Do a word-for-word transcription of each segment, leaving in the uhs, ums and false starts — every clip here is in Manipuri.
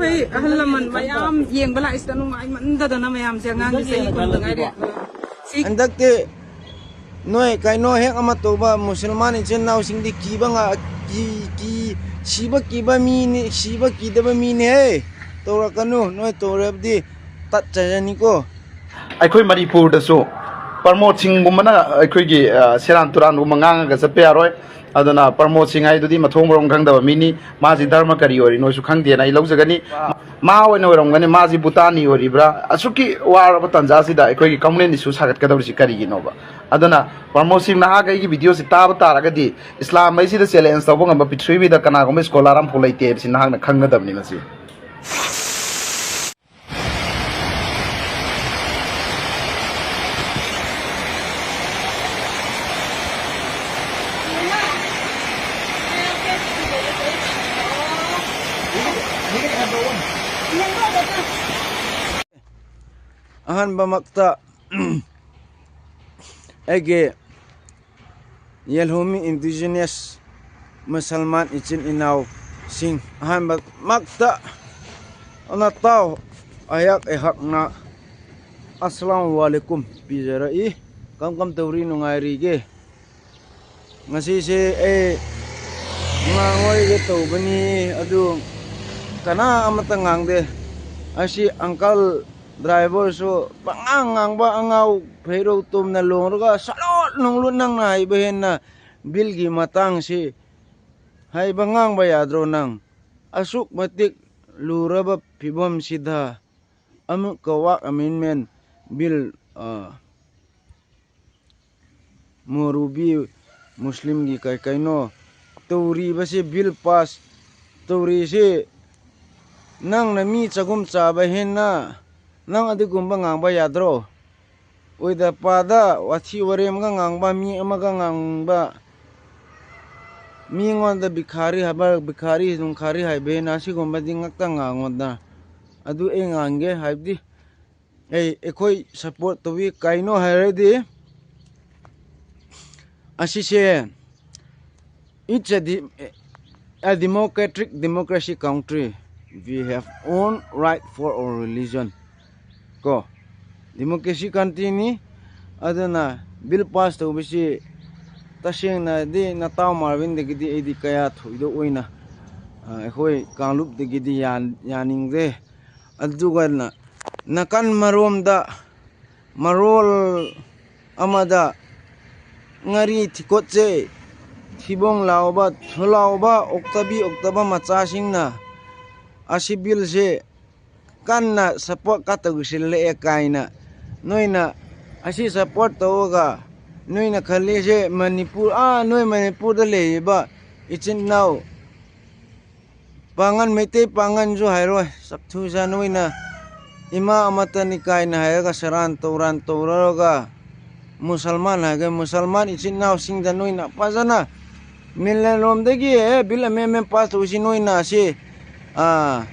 ꯑꯩ ꯑꯍꯜ ꯂꯃꯟ ꯃꯌꯥꯝ ꯌꯦꯡꯕ ꯂꯥꯛꯏꯁꯤꯗ ꯅꯨꯡꯉꯥꯏꯃꯟꯗꯗꯅ ꯃꯌꯥꯝꯁꯦ, ꯑꯉꯥꯡꯒꯤ ꯆꯍꯤ ꯀꯨꯟꯗ ꯉꯥꯏꯔꯤ꯫ ꯁꯤ ꯍꯟꯗꯛꯇꯤ ꯅꯣꯏ ꯀꯩꯅꯣ ꯍꯦꯛ ꯑꯃ ꯇꯧꯕ ꯃꯨꯁꯜꯃꯥꯟ ꯏꯆꯤꯟ ꯏꯅꯥꯎꯁꯤꯡꯗꯤ ꯀꯤꯕ ꯉ-, ꯀꯤ-, ꯀꯤ-, ꯁꯤꯕ ꯀꯤꯕ ꯃꯤꯅꯤ, ꯁꯤꯕ ꯀꯤꯗꯕ ꯃꯤꯅꯤꯍꯦ꯫ ꯇꯧꯔꯛꯀꯅꯨ, ꯅꯣꯏ ꯇꯧꯔꯕꯗꯤ ꯇꯠꯆꯔꯅꯤꯀꯣ꯫ ꯑꯩꯈꯣꯏ ꯃꯅꯤꯄꯨꯔꯗꯁꯨ ꯄ꯭ꯔꯃꯣꯗ ꯁꯤꯡꯒꯨꯝꯕꯅ ꯑꯩꯈꯣꯏꯒꯤ, ꯑ, ꯁꯦꯔꯥꯟ ꯇꯨꯔꯥꯟꯒꯨꯝꯕ ꯉꯥꯡꯉꯒ ꯆꯠꯄ ꯌꯥꯔꯣꯏ꯫ ꯑꯗꯨꯅ ꯄ꯭ꯔꯃꯣꯗ ꯁꯤꯡ ꯍꯥꯏꯗꯨꯗꯤ ꯃꯊꯣꯡ ꯃꯔꯣꯝ ꯈꯪꯗꯕ ꯃꯤꯅꯤ꯫ ꯃꯥꯁꯤ ꯙꯔꯃ ꯀꯔꯤ ꯑꯣꯏꯔꯤꯅꯣꯁꯨ ꯈꯪꯗꯦꯅ ꯑꯩ ꯂꯧꯖꯒꯅꯤ꯫ ꯃꯥ ꯑꯣꯏꯅ ꯑꯣꯏꯔꯝꯒꯅꯤ꯫ ꯃꯥꯁꯤ ꯚꯨꯇꯥꯟꯅꯤ ꯑꯣꯏꯔꯤꯕ꯭ꯔꯥ? ꯑꯁꯨꯛꯀꯤ ꯋꯥꯔꯕ ꯇꯥꯟꯖꯥꯁꯤꯗ ꯑꯩꯈꯣꯏꯒꯤ ꯀꯃꯨꯅꯦꯜ ꯏꯁꯨ ꯁꯥꯒꯠꯀꯗꯧꯔꯤꯁꯤ ꯀꯔꯤꯒꯤꯅꯣꯕ? ꯑꯗꯨꯅ ꯄ꯭ꯔꯃꯣꯗ ꯁꯤꯡ, ꯅꯍꯥꯛ ꯑꯩꯒꯤ ꯚꯤꯗꯤꯑꯣꯁꯤ ꯇꯥꯕ ꯇꯥꯔꯒꯗꯤ ꯏꯁꯂꯥꯝ ꯍꯥꯏꯁꯤꯗ ꯆꯦꯂꯦꯟꯖ ꯇꯧꯕ ꯉꯝꯕ ꯄ꯭ꯔꯤꯊꯤꯕꯤꯗ ꯀꯅꯥꯒꯨꯝꯕ ꯁ꯭ꯀꯣꯂꯥꯔ ꯑꯃꯐꯥꯎ ꯂꯩꯇꯦ ꯍꯥꯏꯕꯁꯤ ꯅꯍꯥꯛꯅ ꯈꯪꯒꯗꯕꯅꯤ꯫ ꯃꯁꯤ ꯑꯍꯥꯟꯕꯃꯛꯇ ꯑꯩꯒꯤ ꯌꯦꯜꯍꯣꯃꯤ ꯏꯟꯗꯤꯖꯤꯅꯁ ꯃꯨꯁꯜꯃꯥꯟ ꯏꯆꯤꯟ ꯏꯅꯥꯎꯁꯤꯡ, ꯑꯍꯥꯟꯕꯃꯛꯇ ꯅꯇꯥꯎ ꯑꯩꯍꯥꯛ, ꯑꯩꯍꯥꯛꯅ ꯑꯁꯂꯥꯃꯨ ꯑꯂꯥꯏꯀꯨꯝ ꯄꯤꯖꯔꯛꯏ꯫ ꯀꯔꯝ ꯀꯔꯝ ꯇꯧꯔꯤ, ꯅꯨꯡꯉꯥꯏꯔꯤꯒꯦ? ꯉꯁꯤꯁꯦ ꯑꯩ ꯉꯥꯡꯉꯣꯏꯒꯦ ꯇꯧꯕꯅꯤ, ꯑꯗꯨ ꯀꯅꯥ ꯑꯃꯠꯇ ꯉꯥꯡꯗꯦ꯫ ꯑꯁꯤ ꯑꯪꯀꯜ ꯗ꯭ꯔꯥꯏꯚꯔꯁꯨ ꯄꯉꯥꯡ ꯉꯥꯡꯕ, ꯑꯉꯥꯎ ꯐꯩꯔꯧ ꯇꯨꯝꯅ ꯂꯣꯡꯂꯒ ꯁꯂꯣꯠ ꯅꯨꯡꯂꯨꯠ ꯅꯪꯅ ꯍꯥꯏꯕ ꯍꯦꯟꯅ ꯕꯤꯜꯒꯤ ꯃꯇꯥꯡꯁꯤ ꯍꯥꯏꯕ ꯉꯥꯡꯕ ꯌꯥꯗ꯭ꯔꯣ ꯅꯪ? ꯑꯁꯨꯛ ꯃꯇꯤꯛ ꯂꯨꯔꯕ ꯐꯤꯕꯝꯁꯤꯗ ꯑꯃꯨꯛꯀ ꯋꯥꯛ ꯑꯃꯦꯟꯃꯦꯟ ꯕꯤꯜ, ꯑ, ꯃꯣꯔꯨꯕꯤ ꯃꯨꯁꯂꯤꯝꯒꯤ ꯀꯩ ꯀꯩꯅꯣ ꯇꯧꯔꯤꯕꯁꯤ, ꯕꯤꯜ ꯄꯥꯁ ꯇꯧꯔꯤꯁꯤ, ꯅꯪꯅ ꯃꯤ ꯆꯒꯨꯝ ꯆꯥꯕ ꯍꯦꯟꯅ ꯅꯪ ꯑꯗꯨꯒꯨꯝꯕ ꯉꯥꯡꯕ ꯌꯥꯗ꯭ꯔꯣ? ꯑꯣꯏꯗ ꯄꯥꯗ ꯋꯥꯊꯤ ꯋꯥꯔꯦꯝꯒ ꯉꯥꯡꯕ, ꯃꯤ ꯑꯃꯒ ꯉꯥꯡꯕ, ꯃꯤꯉꯣꯟꯗ ꯚꯤꯈꯥꯔꯤ ꯍꯥꯏꯕ, ꯚꯤꯈꯥꯔꯤ ꯅꯨꯡꯈꯥꯔꯤ ꯍꯥꯏꯕ ꯍꯦꯟꯅ ꯑꯁꯤꯒꯨꯝꯕꯗꯤ ꯉꯥꯛꯇ ꯉꯥꯡꯉꯣꯗꯅ꯫ ꯑꯗꯨ ꯑꯩ ꯉꯥꯡꯒꯦ ꯍꯥꯏꯕꯗꯤ, ꯑꯩ, ꯑꯩꯈꯣꯏ ꯁꯞꯄꯣꯔꯠ ꯇꯧꯏ꯫ ꯀꯩꯅꯣ ꯍꯥꯏꯔꯗꯤ, ꯑꯁꯤꯁꯦ, it's a de-, a democratic, democracy country, We have own right for our religion. ꯀꯣ, democracy country ꯅꯤ꯫ ꯑꯗꯨꯅ bill pass ꯇꯧꯕꯁꯤ ꯇꯁꯦꯡꯅꯗꯤ ꯅꯇꯥꯎ ꯃꯥꯔꯕꯤꯟꯗꯒꯤꯗꯤ ꯑꯩꯗꯤ ꯀꯌꯥ ꯊꯣꯏꯗꯣꯛ ꯑꯣꯏꯅ, ꯑ, ꯑꯩꯈꯣꯏ ꯀꯥꯡꯂꯨꯞꯇꯒꯤꯗꯤ ꯌꯥꯟ-, ꯌꯥꯅꯤꯡꯗꯦ꯫ ꯑꯗꯨꯒ ꯅ-, ꯅꯥꯀꯟ ꯃꯔꯣꯝꯗ ꯃꯔꯣꯜ ꯑꯃꯗ ꯉꯥꯔꯤ ꯊꯤꯀꯣꯠꯆꯦ, ꯊꯤꯕꯣꯡ ꯂꯥꯎꯕ, ꯊꯨꯂꯥꯎꯕ, ꯑꯣꯛꯇꯕꯤ ꯑꯣꯛꯇꯕ ꯃꯆꯥꯁꯤꯡꯅ ꯑꯁꯤ billꯁꯦ ꯀꯟꯅ support ꯀꯥ ꯇꯧꯁꯤꯜꯂꯛꯑꯦ ꯀꯥꯏꯅ꯫ ꯅꯣꯏꯅ ꯑꯁꯤ support ꯇꯧꯔꯒ ꯅꯣꯏꯅ ꯈꯜꯂꯤꯁꯦ ꯃꯅꯤꯄꯨꯔ, ꯑꯥ, ꯅꯣꯏ ꯃꯅꯤꯄꯨꯔꯗ ꯂꯩꯔꯤꯕ ꯏꯆꯤꯟ ꯏꯅꯥꯎ ꯄꯥꯡꯒꯟ, ꯃꯩꯇꯩ ꯄꯥꯡꯒꯟꯁꯨ ꯍꯥꯏꯔꯣꯏ, ꯆꯞꯊꯨ ꯆꯥ ꯅꯣꯏꯅ ꯏꯃꯥ ꯑꯃꯠꯇꯅꯤ ꯀꯥꯏꯅ ꯍꯥꯏꯔꯒ ꯁꯦꯔꯥꯟ ꯇꯧꯔꯥꯟ ꯇꯧꯔꯒ ꯃꯨꯁꯜꯃꯥꯟ ꯍꯥꯏꯒꯦ, ꯃꯨꯁꯜꯃꯥꯟ ꯏꯆꯤꯟ ꯏꯅꯥꯎꯁꯤꯡꯗ ꯅꯣꯏꯅ ꯐꯖꯅ ꯃꯤꯂꯦꯟ ꯂꯣꯝꯗꯒꯤ, ꯑꯦ, bill amendment pass ꯇꯧꯁꯤ ꯅꯣꯏꯅ ꯑꯁꯤ, ꯑꯥ,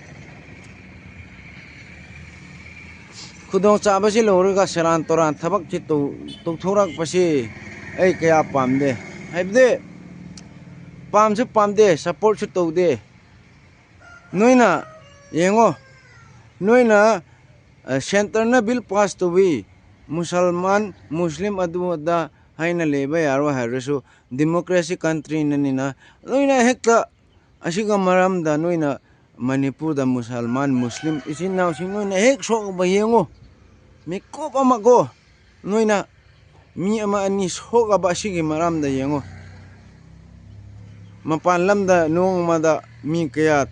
ꯈꯨꯗꯣꯡꯆꯥꯕꯁꯤ ꯂꯧꯔꯒ ꯁꯦꯔꯥꯟ ꯇꯨꯔꯥꯟ ꯊꯕꯛꯁꯤ ꯇꯧ-, ꯇꯧꯊꯣꯔꯛꯄꯁꯤ ꯑꯩ ꯀꯌꯥ ꯄꯥꯝꯗꯦ꯫ ꯍꯥꯏꯕꯗꯤ ꯄꯥꯝꯁꯨ ꯄꯥꯝꯗꯦ, supportꯁꯨ ꯇꯧꯗꯦ꯫ ꯅꯣꯏꯅ ꯌꯦꯡꯉꯣ, ꯅꯣꯏꯅ, ꯑ, centreꯅ bill pass ꯇꯧꯏ, ꯃꯨꯁꯜꯃꯥꯟ, ꯃꯨꯁꯂꯤꯝ ꯑꯗꯨ ꯑꯗꯥ ꯍꯥꯏꯅ ꯂꯩꯕ ꯌꯥꯔꯣꯏ ꯍꯥꯏꯔꯁꯨ, democracy countryꯅꯅꯤꯅ ꯅꯣꯏꯅ ꯍꯦꯛꯇ ꯑꯁꯤꯒ ꯃꯔꯝꯗ ꯅꯣꯏꯅ ꯃꯅꯤꯄꯨꯔꯗ ꯃꯨꯁꯜꯃꯥꯟ, ꯃꯨꯁꯂꯤꯝ ꯏꯆꯤꯟ ꯏꯅꯥꯎꯁꯤꯡ ꯅꯣꯏꯅ ꯍꯦꯛ ꯁꯣꯛꯂꯕ ꯌꯦꯡꯉꯣ, ꯃꯤꯀꯨꯞ ꯑꯃꯀꯣ, ꯅꯣꯏꯅ ꯃꯤ ꯑꯃ ꯑꯅꯤ ꯁꯣꯛꯂꯕ ꯑꯁꯤꯒꯤ ꯃꯔꯝꯗ ꯌꯦꯡꯉꯣ꯫ ꯃꯄꯥꯟ ꯂꯝꯗ ꯅꯣꯡꯃꯗ ꯃꯤ ꯀꯌꯥ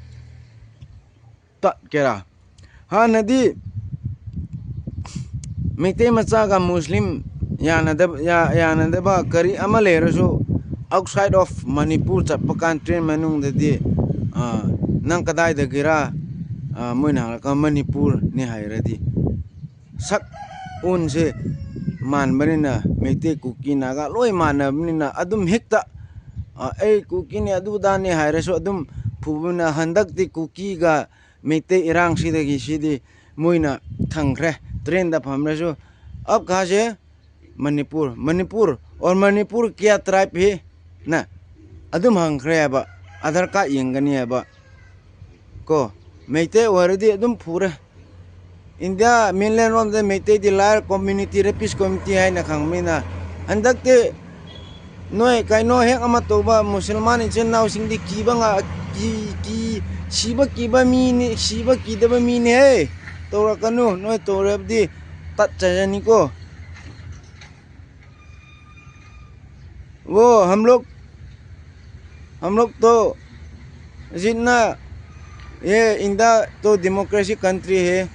ꯇꯠꯀꯦꯔꯥ? ꯍꯥꯟꯅꯗꯤ ꯃꯩꯇꯩ ꯃꯆꯥꯒ ꯃꯨꯁꯂꯤꯝ ꯌꯥꯅꯗꯕ, ꯌꯥ-, ꯌꯥꯅꯗꯕ ꯀꯔꯤ ꯑꯃ ꯂꯩꯔꯁꯨ, outside of ꯃꯅꯤꯄꯨꯔ ꯆꯠꯄ ꯀꯥꯟ train ꯃꯅꯨꯡꯗꯗꯤ, ꯑ, "ꯅꯪ ꯀꯗꯥꯏꯗꯒꯤꯔꯥ?" ꯑ, ꯃꯣꯏꯅ ꯍꯪꯂꯛꯀ, "ꯃꯅꯤꯄꯨꯔꯅꯤ" ꯍꯥꯏꯔꯗꯤ, ꯁꯛ ꯑꯣꯟꯁꯦ ꯃꯥꯟꯕꯅꯤꯅ, ꯃꯩꯇꯩ, ꯀꯨꯀꯤ, ꯅꯥꯒꯥ ꯂꯣꯏ ꯃꯥꯟꯅꯕꯅꯤꯅ, ꯑꯗꯨꯝ ꯍꯦꯛꯇ, ꯑ, "ꯑꯩ ꯀꯨꯀꯤꯅꯤ, ꯑꯗꯨꯗꯥꯅꯤ" ꯍꯥꯏꯔꯁꯨ ꯑꯗꯨꯝ ꯐꯨꯕꯅ, ꯍꯟꯗꯛꯇꯤ ꯀꯨꯀꯤꯒ ꯃꯩꯇꯩ ꯏꯔꯥꯡꯁꯤꯗꯒꯤ ꯁꯤꯗꯤ ꯃꯣꯏꯅ ꯈꯪꯈ꯭ꯔꯦ꯫ Trainꯗ ꯐꯝꯂꯁꯨ, "ꯑꯞ ꯀꯍꯥ ꯁꯦ?" "ꯃꯅꯤꯄꯨꯔ", "ꯃꯅꯤꯄꯨꯔ ꯑꯣꯔ ꯃꯅꯤꯄꯨꯔ ꯀꯌꯥ tribe ꯍꯦ?" ꯅ ꯑꯗꯨꯝ ꯍꯪꯈ꯭ꯔꯦ ꯍꯥꯏꯕ, ꯑꯙꯥꯔ ꯀꯥꯔꯗ ꯌꯦꯡꯒꯅꯤ ꯍꯥꯏꯕ ꯀꯣ꯫ ꯃꯩꯇꯩ ꯑꯣꯏꯔꯗꯤ ꯑꯗꯨꯝ ꯐꯨꯔꯦ꯫ ꯏꯟꯗꯤꯌꯥ ꯃꯦꯟꯂꯦꯟ ꯔꯣꯝꯗ ꯃꯩꯇꯩꯗꯤ ꯂꯥꯏꯔ ꯀꯝꯃ꯭ꯌꯨꯅꯤꯇꯤ, ꯔꯦꯄꯤꯁ ꯀꯝꯃ꯭ꯌꯨꯅꯤꯇꯤ ꯍꯥꯏꯅ ꯈꯪꯕꯅꯤꯅ꯫ ꯍꯟꯗꯛꯇꯤ ꯅꯣꯏ ꯀꯩꯅꯣ ꯍꯦꯛ ꯑꯃ ꯇꯧꯕ ꯃꯨꯁꯜꯃꯥꯟ ꯏꯆꯤꯟ ꯏꯅꯥꯎꯁꯤꯡꯗꯤ ꯀꯤꯕ ꯉ-, ꯀꯤ-, ꯀꯤ-, ꯁꯤꯕ ꯀꯤꯕ ꯃꯤꯅꯤ, ꯁꯤꯕ ꯀꯤꯗꯕ ꯃꯤꯅꯤꯍꯦ꯫ ꯇꯧꯔꯛꯀꯅꯨ, ꯅꯣꯏ ꯇꯧꯔꯕꯗꯤ ꯇꯠꯆꯔꯅꯤꯀꯣ꯫ वो हम लोग, हम लोग तो जितना ये इंडिया तो डेमोक्रेसी कंट्री है।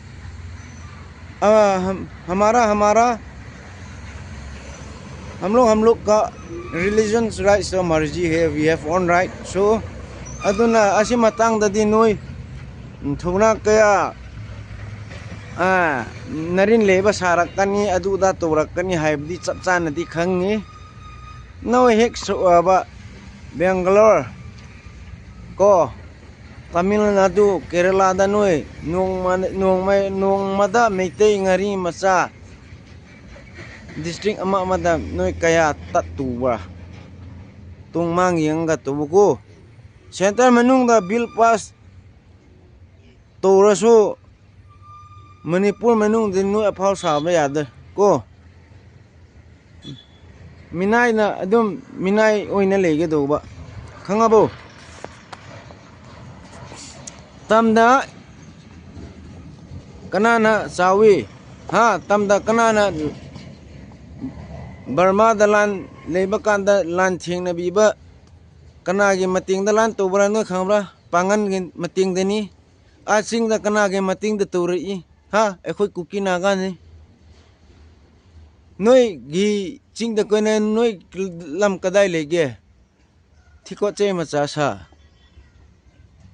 आ, हम, हमारा, हमारा, हम लोग, हम लोग का रिलीजन राइट्स और मर्जी है, we have own right। So ꯑꯗꯨꯅ ꯑꯁꯤ ꯃꯇꯥꯡꯗꯗꯤ ꯅꯣꯏ ꯊꯧꯅꯥ ꯀꯌꯥ, ꯑ, ꯅꯔꯤꯟ ꯂꯩꯕ ꯁꯥꯔꯛꯀꯅꯤ, ꯑꯗꯨꯗ ꯇꯧꯔꯛꯀꯅꯤ ꯍꯥꯏꯕꯗꯤ ꯆꯞ ꯆꯥꯅꯗꯤ ꯈꯪꯉꯤ꯫ ꯅꯣꯏ ꯍꯦꯛ ꯁꯣꯛꯑꯕ ꯕꯦꯡꯒꯂꯣꯔ ꯀꯣ, ꯇꯥꯃꯤꯜ ꯅꯥꯗꯨ, ꯀꯦꯔꯦꯂꯥꯗ ꯅꯣꯏ ꯅꯣꯡꯃ, ꯅꯣꯡꯃ, ꯅꯣꯡꯃꯗ ꯃꯩꯇꯩ ꯉꯥꯔꯤ ꯃꯆꯥ ꯗꯤꯁꯇ꯭ꯔꯤꯛ ꯑꯃ ꯑꯃꯗ ꯅꯣꯏ ꯀꯌꯥ ꯇꯠꯇꯨꯕ꯭ꯔꯥ? ꯇꯨꯡ ꯃꯥꯡ ꯌꯦꯡꯒ ꯇꯧꯕꯀꯣ꯫ ꯁꯦꯟꯇꯔ ꯃꯅꯨꯡꯗ ꯕꯤꯜ ꯄꯥꯁ ꯇꯧꯔꯁꯨ ꯃꯅꯤꯄꯨꯔ ꯃꯅꯨꯡꯗ ꯅꯣꯏ ꯑꯐꯥꯎ ꯁꯥꯕ ꯌꯥꯗꯦ ꯀꯣ꯫ ꯃꯤꯅꯥꯏꯅ ꯑꯗꯨꯝ ꯃꯤꯅꯥꯏ ꯑꯣꯏꯅ ꯂꯩꯒꯗꯧꯕ꯫ ꯈꯪꯉꯕꯣ? ꯇꯝꯗ ꯀꯅꯥꯅ ꯆꯥꯎꯏ? ꯍꯥ? ꯇꯝꯗ ꯀꯅꯥꯅ ꯕꯔꯃꯥꯗ ꯂꯥꯟ ꯂꯩꯕ ꯀꯥꯟꯗ ꯂꯥꯟ ꯊꯦꯡꯅꯕꯤꯕ ꯀꯅꯥꯒꯤ ꯃꯇꯦꯡꯗ ꯂꯥꯟ ꯇꯧꯕ꯭ꯔꯥ ꯅꯣꯏ ꯈꯪꯕ꯭ꯔꯥ? ꯄꯥꯡꯒꯟꯒꯤ ꯃꯇꯦꯡꯗꯅꯤ꯫ ꯑꯥ ꯆꯤꯡꯗ ꯀꯅꯥꯒꯤ ꯃꯇꯦꯡꯗ ꯇꯧꯔꯛꯏ? ꯍꯥ? ꯑꯩꯈꯣꯏ ꯀꯨꯀꯤ ꯅꯥꯒꯥꯅꯤ꯫ ꯅꯣꯏꯒꯤ ꯆꯤꯡꯗ ꯀꯣꯏꯅ ꯅꯣꯏ ꯂꯝ ꯀꯗꯥꯏ ꯂꯩꯒꯦ? ꯊꯤꯀꯣꯠꯆꯩ ꯃꯆꯥ ꯁꯥ꯫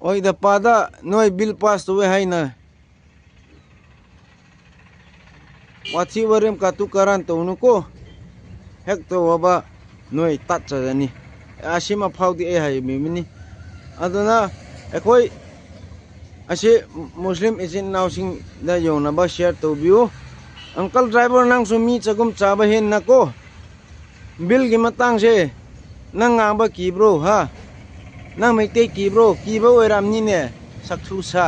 ꯑꯣꯏꯗ ꯄꯥꯗ ꯅꯣꯏ ꯕꯤꯜ ꯄꯥꯁ ꯇꯧꯋꯦ ꯍꯥꯏꯅ ꯋꯥꯊꯤ ꯋꯥꯔꯦꯝ ꯀꯥꯇꯨ ꯀꯥꯔꯥꯟ ꯇꯧꯅꯨꯀꯣ꯫ ꯍꯦꯛ ꯇꯧꯔꯕ ꯅꯣꯏ ꯇꯠꯆꯔꯅꯤ꯫ ꯑꯁꯤꯃ ꯐꯥꯎꯗꯤ ꯑꯩ ꯍꯥꯏꯕꯤꯕꯅꯤ꯫ ꯑꯗꯨꯅ ꯑꯩꯈꯣꯏ ꯑꯁꯤ ꯃꯨꯁꯂꯤꯝ ꯏꯆꯤꯟ ꯏꯅꯥꯎꯁꯤꯡꯗ ꯌꯧꯅꯕ ꯁꯤꯌꯔ ꯇꯧꯕꯤꯌꯨ꯫ ꯑꯪꯀꯜ ꯗ꯭ꯔꯥꯏꯚꯔ, ꯅꯪꯁꯨ ꯃꯤ ꯆꯒꯨꯝ ꯆꯥꯕ ꯍꯦꯟꯅꯀꯣ꯫ ꯕꯤꯜꯒꯤ ꯃꯇꯥꯡꯁꯦ ꯅꯪ ꯉꯥꯡꯕ ꯀꯤꯕ꯭ꯔꯣ, ꯍꯥ? ꯅꯪ ꯃꯩꯇꯩ ꯀꯤꯕ꯭ꯔꯣ? ꯀꯤꯕ ꯑꯣꯏꯔꯝꯅꯤꯅꯦ, ꯁꯛꯊꯨ ꯁꯥ꯫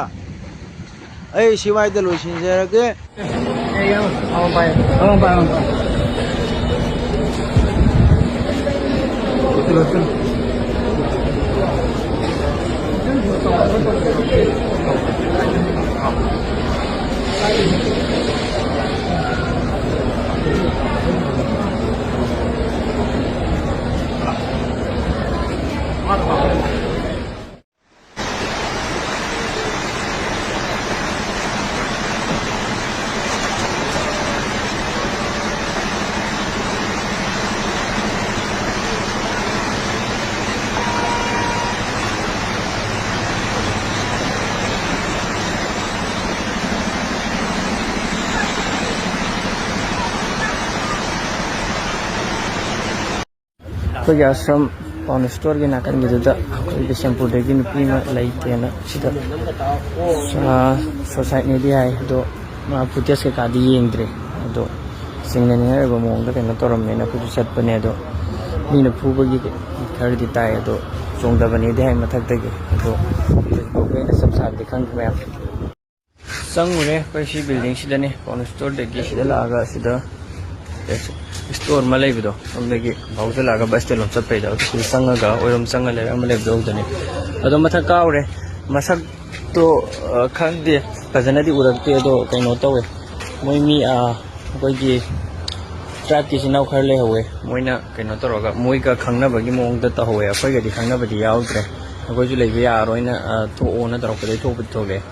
ꯑꯩ ꯁꯤꯋꯥꯏꯗ ꯂꯣꯏꯁꯤꯟꯖꯔꯒꯦ꯫ ꯑꯩꯈꯣꯏꯒꯤ ꯑꯁ꯭ꯔꯝ ꯄꯥꯎꯟ ꯁ꯭ꯇꯣꯔꯒꯤ ꯅꯥꯀꯟꯒꯤꯗꯨꯗ ꯑꯩꯈꯣꯏ ꯕꯤꯁꯦꯝꯄꯨꯔꯗꯒꯤ ꯅꯨꯄꯤ ꯑꯃ ꯂꯩꯇꯦꯅ ꯁꯤꯗ, ꯑꯥ, ꯁꯨꯁꯥꯏꯠꯅꯦꯗꯤ ꯍꯥꯏ, ꯑꯗꯣ ꯃꯥ ꯐꯨꯇꯦꯖ ꯀꯩꯀꯥꯗꯤ ꯌꯦꯡꯗ꯭ꯔꯦ꯫ ꯑꯗꯣ ꯆꯤꯡꯅꯅꯤꯡꯉꯥꯏ ꯑꯣꯏꯕ ꯃꯑꯣꯡꯗ ꯀꯩꯅꯣ ꯇꯧꯔꯝꯃꯦꯅ ꯑꯩꯈꯣꯏꯁꯨ ꯆꯠꯄꯅꯦ꯫ ꯑꯗꯣ ꯃꯤꯅ ꯐꯨꯕꯒꯤ ꯈꯔꯗꯤ ꯇꯥꯏ, ꯑꯗꯣ ꯆꯣꯡꯊꯕꯅꯦꯗꯤ ꯍꯥꯏ ꯃꯊꯛꯇꯒꯤ꯫ ꯑꯗꯣ ꯍꯧꯖꯤꯛꯐꯥꯎꯒꯤ ꯑꯣꯏꯅ ꯆꯞ ꯆꯥꯕꯗꯤ ꯈꯪꯗ꯭ꯔꯦ ꯃꯌꯥꯝ꯫ ꯆꯪꯉꯨꯔꯦ ꯑꯩꯈꯣꯏ ꯁꯤ ꯕꯤꯜꯗꯤꯡꯁꯤꯗꯅꯦ, ꯄꯥꯎꯟ ꯁ꯭ꯇꯣꯔꯗꯒꯤ ꯁꯤꯗ ꯂꯥꯛꯑꯒ ꯁꯤꯗ ꯁ꯭ꯇꯣꯔ ꯑꯃ ꯂꯩꯕꯗꯣ, ꯑꯗꯨꯗꯒꯤ ꯐꯥꯎꯖꯜꯂꯛꯑꯒ ꯕꯁ ꯁ꯭ꯇꯦꯟꯂꯣꯝ ꯆꯠꯄꯩꯗ ꯑꯗꯨ ꯁꯤꯗ ꯆꯪꯉꯒ ꯑꯣꯏꯔꯣꯝ ꯆꯪꯉ ꯂꯩꯔꯛ ꯑꯃ ꯂꯩꯕꯗꯣ ꯑꯗꯨꯗꯅꯦ꯫ ꯑꯗꯣ ꯃꯊꯛ ꯀꯥꯎꯔꯦ, ꯃꯁꯛꯇꯣ, ꯑ, ꯈꯪꯗꯦ, ꯐꯖꯅꯗꯤ ꯎꯔꯛꯇꯦ꯫ ꯑꯗꯣ ꯀꯩꯅꯣ ꯇꯧꯋꯦ, ꯃꯣꯏ ꯃꯤ, ꯑ, ꯑꯩꯈꯣꯏꯒꯤ ꯇ꯭ꯔꯥꯏꯕꯀꯤ ꯏꯆꯤꯟ ꯏꯅꯥꯎ ꯈꯔ ꯂꯩꯍꯧꯋꯦ, ꯃꯣꯏꯅ ꯀꯩꯅꯣ ꯇꯧꯔꯒ ꯃꯣꯏꯒ ꯈꯪꯅꯕꯒꯤ ꯃꯑꯣꯡꯗ ꯇꯧꯍꯧꯋꯦ꯫ ꯑꯩꯈꯣꯏꯒꯗꯤ ꯈꯪꯅꯕꯗꯤ ꯌꯥꯎꯗ꯭ꯔꯦ, ꯑꯩꯈꯣꯏꯁꯨ ꯂꯩꯕ ꯌꯥꯔꯔꯣꯏꯅ, ꯑ, ꯊꯣꯛꯑꯣꯅ ꯇꯧꯔꯛꯄꯗꯒꯤ ꯊꯣꯛꯄꯗꯤ ꯊꯣꯛꯂꯛꯑꯦ꯫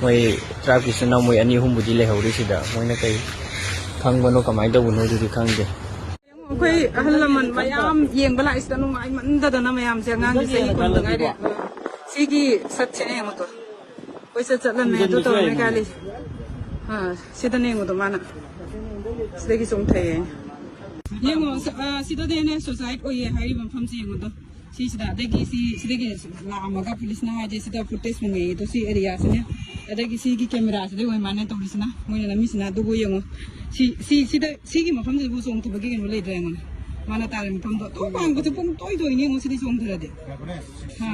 ꯃꯣꯏ ꯇ꯭ꯔꯥꯏꯕꯀꯤ ꯏꯆꯤꯟ ꯏꯅꯥꯎ ꯃꯣꯏ ꯑꯅꯤ ꯑꯍꯨꯝꯕꯨꯗꯤ ꯂꯩꯍꯧꯔꯤ ꯁꯤꯗ꯫ ꯃꯣꯏꯅ ꯀꯩ ꯈꯪꯕꯅꯣ, ꯀꯃꯥꯏꯅ ꯇꯧꯕꯅꯣ, ꯑꯗꯨꯗꯤ ꯈꯪꯗꯦ꯫ ꯑꯩꯈꯣꯏ ꯑꯍꯜ ꯂꯃꯟ ꯃꯌꯥꯝ ꯌꯦꯡꯕ ꯂꯥꯛꯏꯁꯤꯗ ꯅꯨꯡꯉꯥꯏꯃꯟꯗꯗꯅ ꯃꯌꯥꯝꯁꯦ, ꯑꯉꯥꯡꯒꯤ ꯆꯍꯤ ꯀꯨꯟꯗ ꯉꯥꯏꯔꯤ꯫ ꯁꯤꯒꯤ ꯁꯠꯁꯤꯅꯦ ꯌꯦꯡꯉꯨꯗꯣ꯫ ꯀꯣꯏꯆꯠ ꯆꯠꯂꯝꯃꯦ, ꯑꯗꯨ ꯇꯧꯔꯝꯃꯦ, ꯀꯥꯏ ꯂꯩ? ꯑꯥ, ꯁꯤꯗꯅꯦ ꯌꯦꯡꯉꯨꯗꯣ ꯃꯥꯅ꯫ ꯁꯤꯗꯒꯤ ꯆꯣꯡꯊꯩꯌꯦ꯫ ꯌꯦꯡꯉꯣ, ꯁ-, ꯑꯥ, ꯁꯤꯗꯗꯤꯅꯦ ꯁꯨꯁꯥꯏꯠ ꯑꯣꯏꯌꯦ ꯍꯥꯏꯔꯤꯕ ꯃꯐꯝꯁꯦ ꯌꯦꯡꯉꯨꯗꯣ꯫ ꯁꯤꯁꯤꯗ, ꯑꯗꯒꯤ ꯁꯤ, ꯁꯤꯗꯒꯤ ꯂꯥꯛꯑꯝꯃꯒ ꯄꯨꯂꯤꯁꯅ ꯍꯥꯏꯁꯦ ꯁꯤꯗ ꯐꯨꯇꯦꯖ ꯐꯪꯉꯦ꯫ ꯑꯗꯣ ꯁꯤ ꯑꯦꯔꯤꯌꯥꯁꯤꯅꯦ, ꯑꯗꯒꯤ ꯁꯤꯒꯤ ꯀꯦꯃꯦꯔꯥꯁꯤꯗ ꯑꯣꯏ ꯃꯥꯅꯦ ꯇꯧꯔꯤꯁꯤꯅ, ꯃꯣꯏꯅ ꯅꯝꯃꯤꯁꯤꯅ꯫ ꯑꯗꯨꯕꯨ ꯌꯦꯡꯉꯣ, ꯁꯤ, ꯁꯤ, ꯁꯤꯗ, ꯁꯤꯒꯤ ꯃꯐꯝꯁꯤꯗꯕꯨ ꯆꯣꯡꯊꯕꯒꯤ ꯀꯩꯅꯣ ꯂꯩꯇ꯭ꯔꯥ ꯌꯦꯡꯉꯣꯅꯦ꯫ ꯃꯥꯅ ꯇꯥꯔꯤ ꯃꯐꯝꯗꯣ ꯑꯗꯨꯝ ꯃꯥꯡꯕꯁꯦ ꯄꯨꯡ ꯇꯣꯏ ꯇꯣꯏꯅꯦ ꯌꯦꯡꯉꯣ ꯁꯤꯗꯤ ꯆꯣꯡꯊꯔꯗꯤ꯫ ꯍꯥ꯫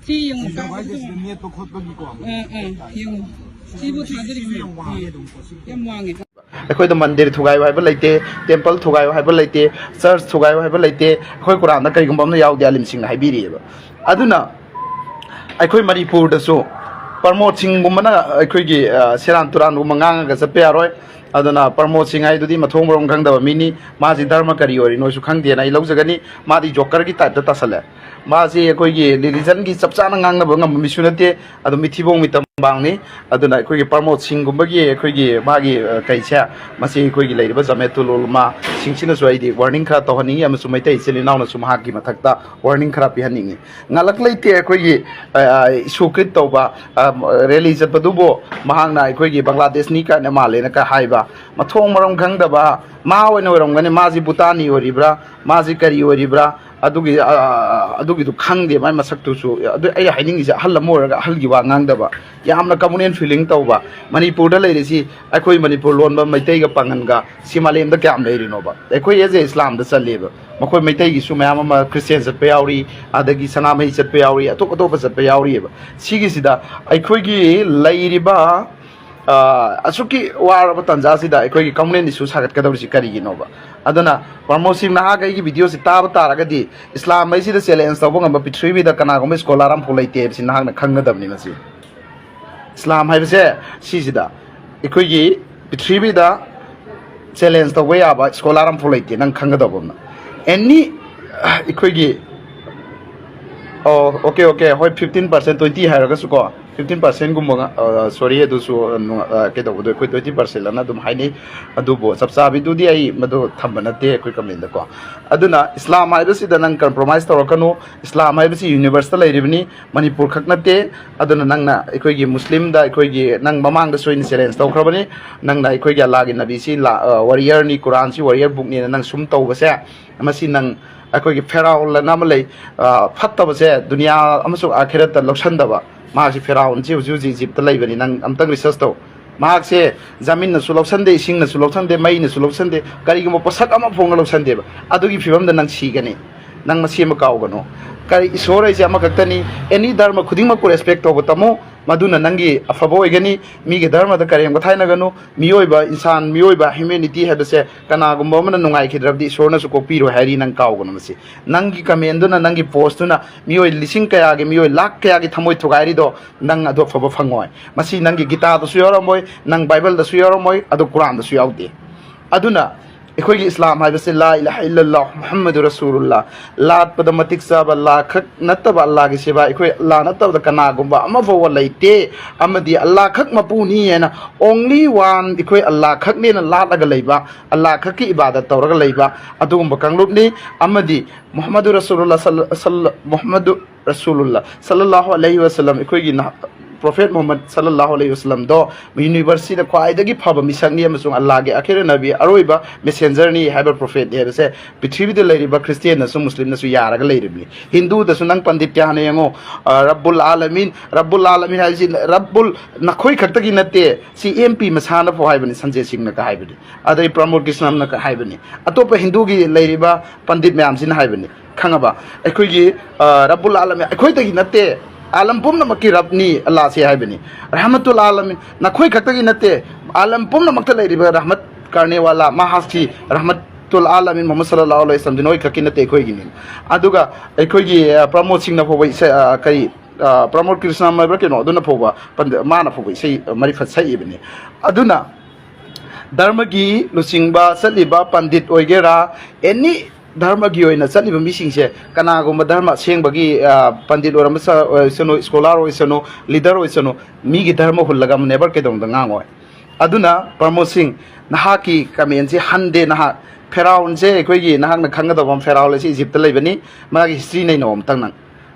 ꯁꯤ ꯌꯦꯡꯉꯨ, ꯀꯥꯕꯗꯣ ꯌꯦꯡꯉꯨ꯫ ꯁꯤꯁꯨ ꯅꯦꯠꯄ ꯈꯣꯠꯄꯒꯤꯀꯣ ꯑꯥ, ꯑꯥ, ꯌꯦꯡꯉꯨ꯫ ꯁꯤꯕꯨ ꯊꯥꯖꯔꯤꯕꯅꯦ꯫ ꯌꯥꯝ ꯋꯥꯡꯉꯦ ꯑꯗꯨꯝ꯫ ꯌꯥꯝ ꯋꯥꯡꯉꯦ꯫ ꯑꯩꯈꯣꯏꯗ ꯃꯟꯗꯤꯔ ꯊꯨꯒꯥꯏꯌꯨ ꯍꯥꯏꯕ ꯂꯩꯇꯦ, ꯇꯦꯝꯄꯜ ꯊꯨꯒꯥꯏꯌꯨ ꯍꯥꯏꯕ ꯂꯩꯇꯦ, ꯆꯔꯆ ꯊꯨꯒꯥꯏꯌꯨ ꯍꯥꯏꯕ ꯂꯩꯇꯦ꯫ ꯑꯩꯈꯣꯏ ꯀꯨꯔꯥꯟꯗ ꯀꯔꯤꯒꯨꯝꯕ ꯑꯃ ꯌꯥꯎꯗꯦ, ꯑꯥꯂꯤꯝꯁꯤꯡꯅ ꯍꯥꯏꯕꯤꯔꯤꯑꯕ꯫ ꯑꯗꯨꯅ ꯑꯩꯈꯣꯏ ꯃꯅꯤꯄꯨꯔꯗꯁꯨ ꯄ꯭ꯔꯃꯣꯗ ꯁꯤꯡꯒꯨꯝꯕꯅ ꯑꯩꯈꯣꯏꯒꯤ, ꯑ, ꯁꯦꯔꯥꯟ ꯇꯨꯔꯥꯟꯒꯨꯝꯕ ꯉꯥꯡꯉꯒ ꯆꯠꯄ ꯌꯥꯔꯣꯏ꯫ ꯑꯗꯨꯅ ꯄ꯭ꯔꯃꯣꯗ ꯁꯤꯡ ꯍꯥꯏꯗꯨꯗꯤ ꯃꯊꯣꯡ ꯃꯔꯝ ꯈꯪꯗꯕ ꯃꯤꯅꯤ꯫ ꯃꯥꯁꯤ ꯙꯔꯃ ꯀꯔꯤ ꯑꯣꯏꯔꯤꯅꯣꯁꯨ ꯈꯪꯗꯦꯅ ꯑꯩ ꯂꯧꯖꯒꯅꯤ꯫ ꯃꯥꯗꯤ ꯖꯣꯀꯔꯒꯤ ꯇꯥꯏꯞꯇ ꯇꯥꯁꯜꯂꯦ꯫ ꯃꯥꯁꯤ ꯑꯩꯈꯣꯏꯒꯤ ꯔꯤꯂꯤꯖꯟꯒꯤ ꯆꯞ ꯆꯥꯅ ꯉꯥꯡꯅꯕ ꯉꯝꯕ ꯃꯤꯁꯨ ꯅꯠꯇꯦ꯫ ꯑꯗꯨ ꯃꯤꯊꯤꯕꯣꯡ ꯃꯤꯇꯝꯕꯥꯡꯅꯤ꯫ ꯑꯗꯨꯅ ꯑꯩꯈꯣꯏꯒꯤ ꯄ꯭ꯔꯃꯣꯗ ꯁꯤꯡꯒꯨꯝꯕꯒꯤ ꯑꯩꯈꯣꯏꯒꯤ ꯃꯥꯒꯤ, ꯑ, ꯀꯩꯁꯦ, ꯃꯁꯤ ꯑꯩꯈꯣꯏꯒꯤ ꯂꯩꯔꯤꯕ ꯖꯃꯦꯇꯨꯜ ꯎꯂꯃꯥ ꯁꯤꯡꯁꯤꯅꯁꯨ ꯑꯩꯗꯤ ꯋꯥꯔꯅꯤꯡ ꯈꯔ ꯇꯧꯍꯟꯅꯤꯡꯉꯤ, ꯑꯃꯁꯨꯡ ꯃꯩꯇꯩ ꯏꯆꯤꯜ ꯏꯅꯥꯎꯅꯁꯨ ꯃꯍꯥꯛꯀꯤ ꯃꯊꯛꯇ ꯋꯥꯔꯅꯤꯡ ꯈꯔ ꯄꯤꯍꯟꯅꯤꯡꯉꯤ꯫ ꯉꯥꯜꯂꯛ ꯂꯩꯇꯦ ꯑꯩꯈꯣꯏꯒꯤ, ꯑ, ꯑ, ꯏꯁꯨ ꯀ꯭ꯔꯤꯠ ꯇꯧꯕ, ꯑ, ꯔꯦꯂꯤ ꯆꯠꯄꯗꯨꯕꯨ ꯃꯍꯥꯛꯅ ꯑꯩꯈꯣꯏꯒꯤ ꯕꯪꯒ꯭ꯂꯥꯗꯦꯁꯅꯤ ꯀꯥꯏꯅ ꯃꯥꯜꯂꯦꯅ ꯀ ꯍꯥꯏꯕ꯫ ꯃꯊꯣꯡ ꯃꯔꯝ ꯈꯪꯗꯕ ꯃꯥ ꯑꯣꯏꯅ ꯑꯣꯏꯔꯝꯒꯅꯤ꯫ ꯃꯥꯁꯤ ꯚꯨꯇꯥꯟꯅꯤ ꯑꯣꯏꯔꯤꯕ꯭ꯔꯥ, ꯃꯥꯁꯤ ꯀꯔꯤ ꯑꯣꯏꯔꯤꯕ꯭ꯔꯥ, ꯑꯗꯨꯒꯤ, ꯑ, ꯑ, ꯑꯗꯨꯒꯤꯗꯨ ꯈꯪꯗꯦ꯫ ꯃꯥꯏ ꯃꯁꯛꯇꯨꯁꯨ꯫ ꯑꯗꯨ ꯑꯩꯅ ꯍꯥꯏꯅꯤꯡꯉꯤꯁꯦ, ꯑꯍꯜ ꯑꯃ ꯑꯣꯏꯔꯒ ꯑꯍꯜꯒꯤ ꯋꯥ ꯉꯥꯡꯗꯕ, ꯌꯥꯝꯅ communal feeling ꯇꯧꯕ꯫ ꯃꯅꯤꯄꯨꯔꯗ ꯂꯩꯔꯤꯁꯤ ꯑꯩꯈꯣꯏ ꯃꯅꯤꯄꯨꯔ ꯂꯣꯟꯕ ꯃꯩꯇꯩꯒ ꯄꯥꯉꯟꯒ ꯁꯤ ꯃꯥꯂꯦꯝꯗ ꯀꯌꯥꯝ ꯂꯩꯔꯤꯅꯣꯕ? ꯑꯩꯈꯣꯏ as a ꯏꯁꯂꯥꯝꯗ ꯆꯠꯂꯦꯕ꯫ ꯃꯈꯣꯏ ꯃꯩꯇꯩꯒꯤꯁꯨ ꯃꯌꯥꯝ ꯑꯃ ꯈ꯭ꯔꯤꯁꯇꯤꯌꯥꯟ ꯆꯠꯄ ꯌꯥꯎꯔꯤ, ꯑꯗꯒꯤ ꯁꯅꯥꯃꯍꯤ ꯆꯠꯄ ꯌꯥꯎꯔꯤ, ꯑꯇꯣꯞ ꯑꯇꯣꯞꯄ ꯆꯠꯄ ꯌꯥꯎꯔꯤꯑꯕ꯫ ꯁꯤꯒꯤꯁꯤꯗ ꯑꯩꯈꯣꯏꯒꯤ ꯂꯩꯔꯤꯕ, ꯑ, ꯑꯁꯨꯛꯀꯤ ꯋꯥꯔꯕ ꯇꯥꯟꯖꯥꯁꯤꯗ ꯑꯩꯈꯣꯏꯒꯤ communal issue ꯁꯥꯒꯠꯀꯗꯧꯔꯤꯁꯤ ꯀꯔꯤꯒꯤꯅꯣꯕ? ꯑꯗꯨꯅ ꯄ꯭ꯔꯃꯣꯗ ꯁꯤꯡ, ꯅꯍꯥꯛ ꯑꯩꯒꯤ ꯚꯤꯗꯤꯑꯣꯁꯤ ꯇꯥꯕ ꯇꯥꯔꯒꯗꯤ, ꯏꯁꯂꯥꯝ ꯍꯥꯏꯁꯤꯗ challenge ꯇꯧꯕ ꯉꯝꯕ ꯄ꯭ꯔꯤꯊꯤꯕꯤꯗ ꯀꯅꯥꯒꯨꯝꯕ ꯁ꯭ꯀꯣꯂꯥꯔ ꯑꯃꯐꯥꯎ ꯂꯩꯇꯦ ꯍꯥꯏꯕꯁꯤ ꯅꯍꯥꯛꯅ ꯈꯪꯒꯗꯕꯅꯤ꯫ ꯃꯁꯤ ꯏꯁꯂꯥꯝ ꯍꯥꯏꯕꯁꯦ ꯁꯤꯁꯤꯗ ꯑꯩꯈꯣꯏꯒꯤ ꯄ꯭ꯔꯤꯊꯤꯕꯤꯗ challenge ꯇꯧꯕ ꯌꯥꯕ ꯁ꯭ꯀꯣꯂꯥꯔ ꯑꯃꯐꯥꯎ ꯂꯩꯇꯦ, ꯅꯪ ꯈꯪꯒꯗꯧꯕ ꯑꯃꯅ꯫ Any ꯑꯩꯈꯣꯏꯒꯤ, ꯑꯣ, okay, okay, ꯍꯣꯏ, fifteen percent, twenty ꯍꯥꯏꯔꯒꯁꯨꯀꯣ, fifteen percentꯒꯨꯝꯕ ꯉ-, ꯑ, sorry, ꯑꯗꯨꯁꯨ, ꯑ, ꯅꯨꯡ-, ꯑ, ꯀꯩꯗꯧꯕꯗꯣ, ꯑꯩꯈꯣꯏ twenty percent ꯑꯅ ꯑꯗꯨꯝ ꯍꯥꯏꯅꯩ꯫ ꯑꯗꯨꯕꯨ ꯆꯞ ꯆꯥꯕꯤꯗꯨꯗꯤ ꯑꯩ ꯃꯗꯨ ꯊꯝꯕ ꯅꯠꯇꯦ ꯑꯩꯈꯣꯏ commentꯗꯀꯣ꯫ ꯑꯗꯨꯅ ꯏꯁꯂꯥꯝ ꯍꯥꯏꯕꯁꯤꯗ ꯅꯪ compromise ꯇꯧꯔꯛꯀꯅꯨ꯫ ꯏꯁꯂꯥꯝ ꯍꯥꯏꯕꯁꯤ universeꯇ ꯂꯩꯔꯤꯕꯅꯤ, ꯃꯅꯤꯄꯨꯔ ꯈꯛ ꯅꯠꯇꯦ꯫ ꯑꯗꯨꯅ ꯅꯪꯅ ꯑꯩꯈꯣꯏꯒꯤ ꯃꯨꯁꯂꯤꯝꯗ, ꯑꯩꯈꯣꯏꯒꯤ, ꯅꯪ ꯃꯃꯥꯡꯗꯁꯨ ꯑꯩꯅ challenge ꯇꯧꯈ꯭ꯔꯕꯅꯤ꯫ ꯅꯪꯅ ꯑꯩꯈꯣꯏꯒꯤ ꯑꯜꯂꯥꯒꯤ ꯅꯕꯤꯁꯤ ꯂꯥ-, ꯑ, warriorꯅꯤ, ꯀꯨꯔꯥꯟꯁꯤ warrior bookꯅꯤꯅ ꯅꯪ ꯁꯨꯝ ꯇꯧꯕꯁꯦ, ꯃꯁꯤ ꯅꯪ ꯑꯩꯈꯣꯏꯒꯤ ꯐꯦꯔꯥꯎꯟ ꯑꯅ ꯑꯃ ꯂꯩ, ꯑ, ꯐꯠꯇꯕꯁꯦ ꯗꯨꯅꯤꯌꯥ ꯑꯃꯁꯨꯡ ꯑꯥꯈꯤꯔꯠꯇ ꯂꯧꯁꯟꯗꯕ꯫ ꯃꯥꯁꯤ ꯐꯦꯔꯥꯎꯟꯁꯤ ꯍꯧꯖꯤꯛ ꯍꯧꯖꯤꯛ ꯏꯖꯤꯞꯇ ꯂꯩꯕꯅꯤ, ꯅꯪ ꯑꯝꯇꯪ research ꯇꯧ꯫ ꯃꯍꯥꯛꯁꯦ ꯖꯃꯤꯟꯅꯁꯨ ꯂꯧꯁꯟꯗꯦ, ꯏꯁꯤꯡꯅꯁꯨ ꯂꯧꯁꯟꯗꯦ, ꯃꯩꯅꯁꯨ ꯂꯧꯁꯟꯗꯦ, ꯀꯔꯤꯒꯨꯝꯕ ꯄꯣꯠꯁꯛ ꯑꯃ ꯐꯥꯎꯅ ꯂꯧꯁꯟꯗꯦꯕ꯫ ꯑꯗꯨꯒꯤ ꯐꯤꯕꯝꯗ ꯅꯪ ꯁꯤꯒꯅꯤ꯫ ꯅꯪ ꯃꯁꯤ ꯑꯃ ꯀꯥꯎꯒꯅꯨ, ꯀꯔꯤ, ꯏꯁꯣꯔ ꯍꯥꯏꯁꯦ ꯑꯃꯈꯛꯇꯅꯤ꯫ ꯑꯦꯅꯤ ꯙꯔꯃ ꯈꯨꯗꯤꯡꯃꯛꯄꯨ ꯔꯦꯁꯄꯦꯛ ꯇꯧꯕ ꯇꯝꯃꯨ, ꯃꯗꯨꯅ ꯅꯪꯒꯤ ꯑꯐꯕ ꯑꯣꯏꯒꯅꯤ꯫ ꯃꯤꯒꯤ ꯙꯔꯃꯗ ꯀꯔꯦꯝ ꯀꯊꯥꯏꯅꯒꯅꯨ꯫ ꯃꯤꯑꯣꯏꯕ, ꯏꯟꯁꯥꯟ, ꯃꯤꯑꯣꯏꯕ, ꯍ꯭ꯌꯨꯃꯦꯅꯤꯇꯤ ꯍꯥꯏꯕꯁꯦ ꯀꯅꯥꯒꯨꯝꯕ ꯑꯃꯅ ꯅꯨꯡꯉꯥꯏꯈꯤꯗ꯭ꯔꯕꯗꯤ ꯏꯁꯣꯔꯅꯁꯨ ꯀꯣꯛꯄꯤꯔꯣꯏ ꯍꯥꯏꯔꯤ, ꯅꯪ ꯀꯥꯎꯒꯅꯨ ꯃꯁꯤ꯫ ꯅꯪꯒꯤ ꯀꯃꯦꯟꯗꯨꯅ, ꯅꯪꯒꯤ ꯄꯣꯁꯇꯨꯅ ꯃꯤꯑꯣꯏ ꯂꯤꯁꯤꯡ ꯀꯌꯥꯒꯤ, ꯃꯤꯑꯣꯏ ꯂꯥꯛ ꯀꯌꯥꯒꯤ ꯊꯃꯣꯏ ꯊꯨꯒꯥꯏꯔꯤꯗꯣ, ꯅꯪ ꯑꯗꯨ ꯑꯐꯕ ꯐꯪꯉꯣꯏ꯫ ꯃꯁꯤ ꯅꯪꯒꯤ ꯒꯤꯇꯥꯗꯁꯨ ꯌꯥꯎꯔꯝꯃꯣꯏ, ꯅꯪ ꯕꯥꯏꯕꯜꯗꯁꯨ ꯌꯥꯎꯔꯝꯃꯣꯏ, ꯑꯗꯨ ꯀꯨꯔꯥꯟꯗꯁꯨ ꯌꯥꯎꯗꯦ꯫ ꯑꯗꯨꯅ ꯑꯩꯈꯣꯏꯒꯤ ꯏꯁꯂꯥꯝ ꯍꯥꯏꯕꯁꯦ ꯂꯥ ꯏꯂꯥꯍ ꯏꯜꯂꯜꯂꯥꯍ ꯃꯨꯍꯝꯃꯗꯨ ꯔꯁꯨꯂꯨꯜꯂꯥ, ꯂꯥꯠꯄꯗ ꯃꯇꯤꯛ ꯆꯥꯕ ꯑꯜꯂꯥꯍ ꯈꯛ ꯅꯠꯇꯕ, ꯑꯜꯂꯥꯍꯒꯤ ꯁꯤꯕꯥ ꯑꯩꯈꯣꯏ ꯑꯜꯂꯥꯍ ꯅꯠꯇꯕꯗ ꯀꯅꯥꯒꯨꯝꯕ ꯑꯃ ꯐꯥꯎꯕ ꯂꯩꯇꯦ, ꯑꯃꯗꯤ ꯑꯜꯂꯥꯍ ꯈꯛ ꯃꯄꯨꯅꯤ ꯍꯥꯏꯅ, only one, ꯑꯩꯈꯣꯏ ꯑꯜꯂꯥꯍ ꯈꯛꯅꯦꯅ ꯂꯥꯠꯂꯒ ꯂꯩꯕ, ꯑꯜꯂꯥꯍ ꯈꯛꯀꯤ ꯏꯕꯥꯗꯠ ꯇꯧꯔꯒ ꯂꯩꯕ ꯑꯗꯨꯒꯨꯝꯕ ꯀꯥꯡꯂꯨꯞꯅꯤ꯫ ꯑꯃꯗꯤ ꯃꯨꯍꯝꯃꯗꯨ ꯔꯁꯨꯂꯨꯜꯂꯥ ꯁꯜ-, ꯁꯜ-, ꯃꯨꯍꯝꯃꯗꯨ ꯔꯁꯨꯂꯨꯜꯂꯥ ꯁꯜꯂꯜꯂꯥꯍꯨ ꯑꯂꯩꯍꯤ ꯋꯁꯜꯂꯝ, ꯑꯩꯈꯣꯏꯒꯤ ꯅꯍ-, ꯄ꯭ꯔꯣꯐꯦꯠ ꯃꯨꯍꯝꯃꯗ ꯁꯜꯂꯜꯂꯥꯍꯨ ꯑꯂꯩꯍꯤ ꯋꯁꯜꯂꯝꯗꯣ ꯌꯨꯅꯤꯚꯔꯁꯁꯤꯗ ꯈ꯭ꯋꯥꯏꯗꯒꯤ ꯐꯕ ꯃꯤꯁꯛꯅꯤ ꯑꯃꯁꯨꯡ ꯑꯜꯂꯥꯍꯒꯤ ꯑꯈꯤꯔ ꯅꯕꯤ, ꯑꯔꯣꯏꯕ ꯃꯦꯁꯦꯟꯖꯔꯅꯤ ꯍꯥꯏꯕ ꯄ꯭ꯔꯣꯐꯦꯠꯅꯤ ꯍꯥꯏꯕꯁꯦ ꯄ꯭ꯔꯤꯊꯤꯕꯤꯗ ꯂꯩꯔꯤꯕ ꯈ꯭ꯔꯤꯁꯇꯤꯌꯥꯟꯅꯁꯨ, ꯃꯨꯁꯂꯤꯝꯅꯁꯨ ꯌꯥꯔꯒ ꯂꯩꯔꯤꯕꯅꯤ꯫ ꯍꯤꯟꯗꯨꯗꯁꯨ ꯅꯪ ꯄꯟꯗꯤꯠ ꯀꯌꯥꯅ ꯌꯦꯡꯉꯣ, ꯑ, ꯔꯕꯨꯜ ꯑꯥꯂꯃꯤꯟ, ꯔꯕꯨꯜ ꯑꯥꯂꯃꯤꯟ ꯍꯥꯏꯁꯤ ꯔꯕꯨꯜ ꯅꯈꯣꯏ ꯈꯛꯇꯒꯤ ꯅꯠꯇꯦ, ꯁꯤ ꯑꯦꯝ ꯄꯤ ꯃꯁꯥꯅꯐꯥꯎ ꯍꯥꯏꯕꯅꯤ, ꯁꯟꯖꯦ ꯁꯤꯡꯅꯒ ꯍꯥꯏꯕꯅꯤ, ꯑꯗꯩ ꯄ꯭ꯔꯃꯣꯗ ꯀ꯭ꯔꯤꯁꯅꯝꯅꯒ ꯍꯥꯏꯕꯅꯤ, ꯑꯇꯣꯞꯄ ꯍꯤꯟꯗꯨꯒꯤ ꯂꯩꯔꯤꯕ ꯄꯟꯗꯤꯠ ꯃꯌꯥꯝꯁꯤꯅ ꯍꯥꯏꯕꯅꯤ, ꯈꯪꯉꯕ? ꯑꯩꯈꯣꯏꯒꯤ, ꯑ, ꯔꯕꯨꯜ ꯑꯥꯂꯃꯤꯟ ꯑꯩꯈꯣꯏꯗꯒꯤ ꯅꯠꯇꯦ, ꯑꯥꯂꯝ ꯄꯨꯝꯅꯃꯛꯀꯤ ꯔꯕꯅꯤ ꯑꯜꯂꯥꯍꯁꯦ ꯍꯥꯏꯕꯅꯤ꯫ ꯔꯍꯃꯇꯨꯜ ꯑꯥꯂꯃꯤꯟ ꯅꯈꯣꯏ ꯈꯛꯇꯒꯤ ꯅꯠꯇꯦ, ꯑꯥꯂꯝ ꯄꯨꯝꯅꯃꯛꯇ ꯂꯩꯔꯤꯕ ꯔꯍꯃꯠ ꯀꯥꯔꯅꯦꯋꯥꯂꯥ ꯃꯍꯥꯛꯁꯤ ꯔꯍꯃꯇꯨꯜ ꯑꯥꯂꯃꯤꯟ ꯃꯨꯍꯝꯃꯗ ꯁꯜꯂꯜꯂꯥꯍꯨ ꯑꯂꯩꯍꯤ ꯋꯁꯜꯂꯝꯗꯤ ꯅꯈꯣꯏ ꯈꯛꯀꯤ ꯅꯠꯇꯦ, ꯑꯩꯈꯣꯏꯒꯤꯅꯤ꯫ ꯑꯗꯨꯒ ꯑꯩꯈꯣꯏꯒꯤ, ꯑ, ꯄ꯭ꯔꯃꯣꯗ ꯁꯤꯡꯅ ꯐꯥꯎꯕ ꯏꯁꯩ, ꯑ, ꯀꯔꯤ, ꯑ, ꯄ꯭ꯔꯃꯣꯗ ꯀ꯭ꯔꯤꯁꯅ ꯍꯥꯏꯕ꯭ꯔꯥ ꯀꯩꯅꯣ, ꯑꯗꯨꯅ ꯐꯥꯎꯕ ꯄꯟꯗ-, ꯃꯥꯅ ꯐꯥꯎꯕ ꯏꯁꯩ, ꯑ, ꯃꯔꯤꯐꯠ ꯁꯛꯏꯕꯅꯤ꯫ ꯑꯗꯨꯅ ꯙꯔꯃꯒꯤ ꯂꯨꯆꯤꯡꯕ ꯆꯠꯂꯤꯕ ꯄꯟꯗꯤꯠ ꯑꯣꯏꯒꯦꯔꯥ, ꯑꯦꯅꯤ ꯙꯔꯃꯒꯤ ꯑꯣꯏꯅ ꯆꯠꯂꯤꯕ ꯃꯤꯁꯤꯡꯁꯦ, ꯀꯅꯥꯒꯨꯝꯕ ꯙꯔꯃ ꯑꯁꯦꯡꯕꯒꯤ, ꯑ, ꯄꯟꯗꯤꯠ ꯑꯣꯏꯔꯝꯕ ꯆ-, ꯑꯣꯏꯁꯅꯨ, ꯁ꯭ꯀꯣꯂꯥꯔ ꯑꯣꯏꯁꯅꯨ, ꯂꯤꯗꯔ ꯑꯣꯏꯁꯅꯨ, ꯃꯤꯒꯤ ꯙꯔꯃ ꯍꯨꯜꯂꯒ ꯅꯦꯕꯔ ꯀꯩꯗꯧꯅꯨꯡꯗ ꯉꯥꯡꯉꯣꯏ꯫ ꯑꯗꯨꯅ ꯄ꯭ꯔꯃꯣꯗ ꯁꯤꯡ, ꯅꯍꯥꯛꯀꯤ ꯀꯃꯦꯟꯁꯦ ꯍꯟꯗꯦ꯫ ꯅꯍꯥꯛ ꯐꯦꯔꯥꯎꯟꯁꯦ, ꯑꯩꯈꯣꯏꯒꯤ, ꯅꯍꯥꯛꯅ ꯈꯪꯒꯗꯕ ꯑꯃ, ꯐꯦꯔꯥꯎꯟ ꯑꯁꯤ ꯏꯖꯤꯞꯇ ꯂꯩꯕꯅꯤ꯫ ꯃꯥꯒꯤ ꯍꯤꯁꯇ꯭ꯔꯤ ꯅꯩꯅꯧ ꯑꯝꯇꯪ ꯅꯪ꯫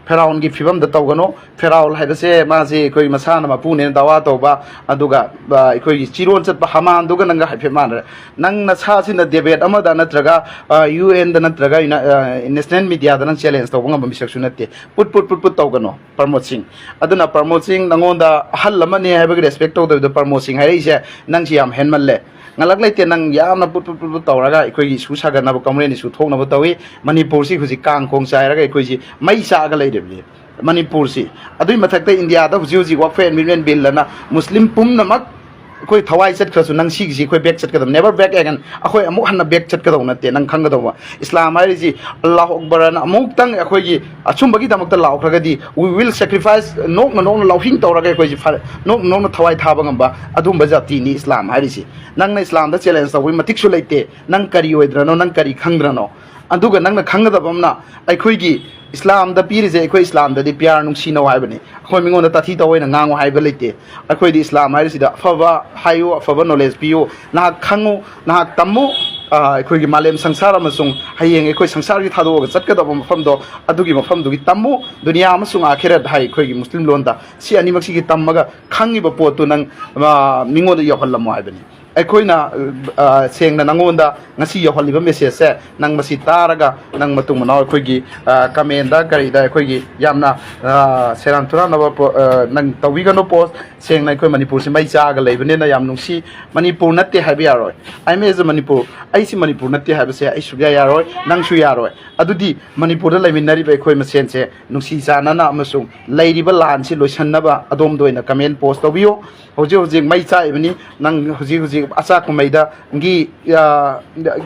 ꯐꯦꯔꯥꯎꯟꯒꯤ ꯐꯤꯕꯝꯗ ꯇꯧꯒꯅꯨ꯫ ꯐꯦꯔꯥꯎꯟ ꯍꯥꯏꯕꯁꯦ ꯃꯥꯁꯦ ꯑꯩꯈꯣꯏ ꯃꯁꯥꯅ ꯃꯄꯨꯅꯦꯅ ꯗꯥꯋꯥ ꯇꯧꯕ, ꯑꯗꯨꯒ, ꯑ, ꯑꯩꯈꯣꯏꯒꯤ ꯆꯤꯔꯣꯟ ꯆꯠꯄ ꯍꯥꯃꯥꯟꯗꯨꯒ ꯅꯪꯒ ꯍꯥꯏꯐꯦꯠ ꯃꯥꯟꯅꯔꯦ꯫ ꯅꯪ ꯅꯁꯥꯁꯤꯅ ꯗꯦꯕꯦꯠ ꯑꯃꯗ ꯅꯠꯇ꯭ꯔꯒ, ꯑ, ꯌꯨ ꯑꯦꯟꯗ ꯅꯠꯇ꯭ꯔꯒ ꯏꯅ-, ꯑ, ꯅꯦꯁꯅꯦꯜ ꯃꯤꯗꯤꯌꯥꯗ ꯅꯪ ꯆꯦꯂꯦꯟꯖ ꯇꯧꯕ ꯉꯝꯕ ꯃꯤꯁꯛꯁꯨ ꯅꯠꯇꯦ꯫ ꯄꯨꯠ ꯄꯨꯠ ꯄꯨꯠ ꯄꯨꯠ ꯇꯧꯒꯅꯨ ꯄ꯭ꯔꯃꯣꯗ ꯁꯤꯡ꯫ ꯑꯗꯨꯅ ꯄ꯭ꯔꯃꯣꯗ ꯁꯤꯡ ꯅꯪꯉꯣꯟꯗ ꯑꯍꯜ ꯑꯃꯅꯦ ꯍꯥꯏꯕꯒꯤ ꯔꯦꯁꯄꯦꯛ ꯇꯧꯗꯕꯤꯗ ꯄ꯭ꯔꯃꯣꯗ ꯁꯤꯡ ꯍꯥꯏꯔꯛꯏꯁꯦ ꯅꯪꯁꯤ ꯌꯥꯝ ꯍꯦꯟꯃꯜꯂꯦ꯫ ꯉꯜꯂꯛ ꯂꯩꯇꯦ, ꯅꯪ ꯌꯥꯝꯅ ꯄꯨꯠ ꯄꯨꯠ ꯄꯨꯠ ꯄꯨꯠ ꯇꯧꯔꯒ ꯑꯩꯈꯣꯏꯒꯤ ꯏꯁꯨ ꯁꯥꯒꯠꯅꯕ, ꯀꯃꯔꯦꯟ ꯏꯁꯨ ꯊꯣꯛꯅꯕ ꯇꯧꯏ꯫ ꯃꯅꯤꯄꯨꯔꯁꯤ ꯍꯧꯖꯤꯛ ꯀꯥꯡ ꯈꯣꯡ ꯆꯥꯏꯔꯒ ꯑꯩꯈꯣꯏꯁꯤ ꯃꯩ ꯆꯥꯛꯑꯒ ꯂꯩꯔꯤꯕꯅꯤ꯫ ꯃꯅꯤꯄꯨꯔꯁꯤ, ꯑꯗꯨꯏ ꯃꯊꯛꯇ ꯏꯟꯗꯤꯌꯥꯗ ꯍꯧꯖꯤꯛ ꯍꯧꯖꯤꯛ ꯋꯥꯛꯐ ꯑꯦꯟ ꯋꯤꯃꯦꯟ ꯕꯤꯜ ꯑꯅ ꯃꯨꯁꯂꯤꯝ ꯄꯨꯝꯅꯃꯛ ꯑꯩꯈꯣꯏ ꯊꯋꯥꯏ ꯆꯠꯈ꯭ꯔꯁꯨ, ꯅꯪ ꯁꯤꯒꯤꯁꯤ ꯑꯩꯈꯣꯏ ꯕꯦꯛ ꯆꯠꯀꯗꯕ, never back again, ꯑꯩꯈꯣꯏ ꯑꯃꯨꯛ ꯍꯟꯅ ꯕꯦꯛ ꯆꯠꯀꯗꯧꯕ ꯅꯠꯇꯦ꯫ ꯅꯪ ꯈꯪꯒꯗꯧꯕ, ꯏꯁꯂꯥꯝ ꯍꯥꯏꯔꯤꯁꯤ ꯑꯜꯂꯥꯍꯨ ꯑꯛꯕꯔ ꯑꯅ ꯑꯃꯨꯛꯇꯪ ꯑꯩꯈꯣꯏꯒꯤ ꯑꯆꯨꯝꯕꯒꯤꯗꯃꯛꯇ ꯂꯥꯎꯈ꯭ꯔꯒꯗꯤ, we will sacrifice, ꯅꯣꯛꯅ ꯅꯣꯛꯅ ꯂꯧꯍꯤꯡ ꯇꯧꯔꯒ ꯑꯩꯈꯣꯏꯁꯤ ꯐ-, ꯅꯣꯛꯅ ꯅꯣꯛꯅ ꯊꯋꯥꯏ ꯊꯥꯕ ꯉꯝꯕ ꯑꯗꯨꯝꯕ ꯖꯥꯇꯤꯅꯤ ꯏꯁꯂꯥꯝ ꯍꯥꯏꯔꯤꯁꯤ꯫ ꯅꯪꯅ ꯏꯁꯂꯥꯝꯗ ꯆꯦꯂꯦꯟꯖ ꯇꯧꯕꯒꯤ ꯃꯇꯤꯛꯁꯨ ꯂꯩꯇꯦ꯫ ꯅꯪ ꯀꯔꯤ ꯑꯣꯏꯗ꯭ꯔꯅꯣ, ꯅꯪ ꯀꯔꯤ ꯈꯪꯗ꯭ꯔꯅꯣ? ꯑꯗꯨꯒ ꯅꯪꯅ ꯈꯪꯒꯗꯕ ꯑꯃꯅ, ꯑꯩꯈꯣꯏꯒꯤ ꯏꯁꯂꯥꯝꯗ ꯄꯤꯔꯤꯁꯦ, ꯑꯩꯈꯣꯏ ꯏꯁꯂꯥꯝꯗꯗꯤ ꯄꯤꯌꯥꯔ ꯅꯨꯡꯁꯤꯅꯧ ꯍꯥꯏꯕꯅꯤ꯫ ꯑꯩꯈꯣꯏ ꯃꯤꯉꯣꯟꯗ ꯇꯥꯊꯤ ꯇꯥꯑꯣꯏꯅ ꯉꯥꯡꯉꯨ ꯍꯥꯏꯕ ꯂꯩꯇꯦ꯫ ꯑꯩꯈꯣꯏꯗꯤ ꯏꯁꯂꯥꯝ ꯍꯥꯏꯔꯤꯁꯤꯗ ꯑꯐꯕ ꯍꯥꯏꯌꯨ, ꯑꯐꯕ ꯅꯣꯂꯦꯖ ꯄꯤꯌꯨ, ꯅꯍꯥꯛ ꯈꯪꯉꯨ, ꯅꯍꯥꯛ ꯇꯝꯃꯨ꯫ ꯑ, ꯑꯩꯈꯣꯏꯒꯤ ꯃꯥꯂꯦꯝ ꯁꯪꯁꯥꯔ ꯑꯃꯁꯨꯡ ꯍꯌꯦꯡ ꯑꯩꯈꯣꯏ ꯁꯪꯁꯥꯔꯒꯤ ꯊꯥꯗꯣꯛꯑꯒ ꯆꯠꯀꯗꯕ ꯃꯐꯝꯗꯣ, ꯑꯗꯨꯒꯤ ꯃꯐꯝꯗꯨꯒꯤ ꯇꯝꯃꯨ꯫ ꯗꯨꯅꯤꯌꯥ ꯑꯃꯁꯨꯡ ꯑꯥꯈꯤꯔꯠ ꯍꯥꯏ ꯑꯩꯈꯣꯏꯒꯤ ꯃꯨꯁꯂꯤꯝ ꯂꯣꯟꯗ꯫ ꯁꯤ ꯑꯅꯤꯃꯛꯁꯤꯒꯤ ꯇꯝꯃꯒ ꯈꯪꯉꯤꯕ ꯄꯣꯠꯇꯨ ꯅꯪ, ꯑ, ꯃꯤꯉꯣꯟꯗ ꯌꯧꯍꯜꯂꯝꯃꯣ ꯍꯥꯏꯕꯅꯤ꯫ ꯑꯩꯈꯣꯏꯅ, ꯑ, ꯁꯦꯡꯅ ꯅꯪꯉꯣꯟꯗ ꯉꯁꯤ ꯌꯧꯍꯜꯂꯤꯕ ꯃꯦꯁꯦꯖꯁꯦ, ꯅꯪ ꯃꯁꯤ ꯇꯥꯔꯒ ꯅꯪ ꯃꯇꯨꯡ ꯃꯅꯥꯎ ꯑꯩꯈꯣꯏꯒꯤ, ꯑ, ꯀꯃꯦꯟꯗ ꯀꯔꯤꯗ ꯑꯩꯈꯣꯏꯒꯤ ꯌꯥꯝꯅ, ꯑ, ꯁꯦꯔꯥꯟ ꯇꯨꯔꯥꯟꯅꯕ ꯄꯣ-, ꯑ, ꯅꯪ ꯇꯧꯕꯤꯒꯅꯨ ꯄꯣꯁ꯫ ꯁꯦꯡꯅ ꯑꯩꯈꯣꯏ ꯃꯅꯤꯄꯨꯔꯁꯤ ꯃꯩ ꯆꯥꯛꯑꯒ ꯂꯩꯕꯅꯤꯅ ꯌꯥꯝ ꯅꯨꯡꯁꯤ꯫ ꯃꯅꯤꯄꯨꯔ ꯅꯠꯇꯦ ꯍꯥꯏꯕ ꯌꯥꯔꯣꯏ꯫ I am as a Manipur, ꯑꯩꯁꯤ ꯃꯅꯤꯄꯨꯔ ꯅꯠꯇꯦ ꯍꯥꯏꯕꯁꯦ ꯑꯩ ꯁꯨꯛꯌꯥ ꯌꯥꯔꯣꯏ, ꯅꯪꯁꯨ ꯌꯥꯔꯣꯏ꯫ ꯑꯗꯨꯗꯤ ꯃꯅꯤꯄꯨꯔꯗ ꯂꯩꯃꯤꯟꯅꯔꯤꯕ ꯑꯩꯈꯣꯏ ꯃꯁꯦꯟꯁꯦ ꯅꯨꯡꯁꯤ ꯆꯥꯟꯅꯅ ꯑꯃꯁꯨꯡ ꯂꯩꯔꯤꯕ ꯂꯥꯟꯁꯤ ꯂꯣꯏꯁꯟꯅꯕ ꯑꯗꯣꯝꯗ ꯑꯣꯏꯅ ꯀꯃꯦꯟ ꯄꯣꯁ ꯇꯧꯕꯤꯌꯨ꯫ ꯍꯧꯖꯤꯛ ꯍꯧꯖꯤꯛ ꯃꯩ ꯆꯥꯛꯏꯕꯅꯤ꯫ ꯅꯪ ꯍꯧꯖꯤꯛ ꯍꯧꯖꯤꯛ ꯑꯆꯥꯛꯄ ꯃꯩꯗ ꯘꯤ, ꯑ,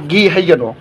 ꯘꯤ ꯍꯩꯒꯅꯨ꯫